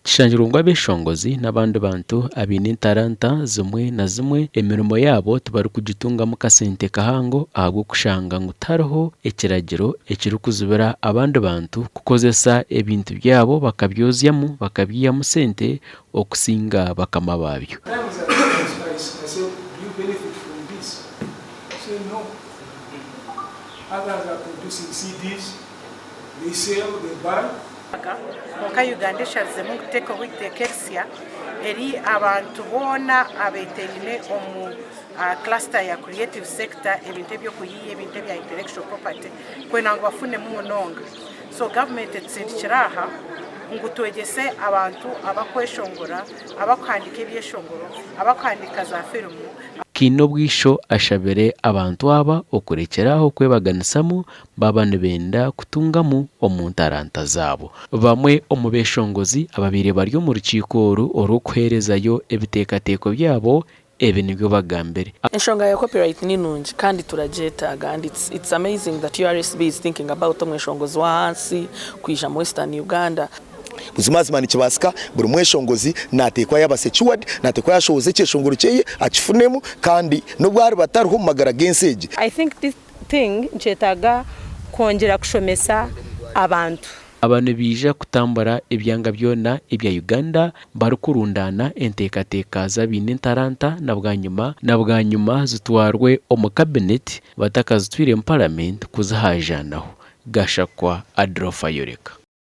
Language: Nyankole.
Kishangirwe ngu abeshongozi n'abandi bantu abaine entaranta zimwe na zimwe emirimo yaabo tibarikugitungamu kasente kahango ahabw'okushanga ngu tihariho ekiragiro ekirikuzibira abandi bantu kukozesa ebintu byabo bakabyozyamu bakabyihamu sente okusinga bakama baabyo. Kwonka Uganda esharizemu ngu kuteekaho eiteeka erisya eri abantu boona abeteine omu cluster ya creative sector, ebintu eby'okuhiiya, ebintu ebya intellectual property kwenda ngu bafunemu munonga. So gavumenti etusindikire aha ngu twegyese abantu abakweshongora, abakuhandiika ebyeshongoro, abakuhandiika za firimu. Kainobwisho ashabire abantu aba okurekyera aho kwebaganisamu baaba nibenda kutungamu omu ntaranta zaabo. Bamwe omu beeshongozi ababaire bari omu rukiiko oru orw'okuheerezayo ebiteekateeko byabo, ebi nibyo bagambire. Enshonga ya copyright ni nungi kandi turagyetaaga and it's it's amazing that URSB is thinking about omweshongozi w'ahansi kwija mu Western Uganda. Buzimazima nikibaasika buri mweshongozi naateekwa yaaba secured, naateekwa yaashohoza ekyeshongoro kyeye akifunemu kandi n'obu ariba atariho omu magara g'ensi egi, I think this thing nikyetaaga kwongyera kushomesa abantu. Aba nibaija kutambura ebyanga byona ebya Uganda barikurundaana enteekateeka z'abaine entaranta na bwanyima na bwanyima zitwarwe omu Cabinet batakazitwire mu Paramenti kuzihaajaanaho. Gashakwa Adolf ayoreka.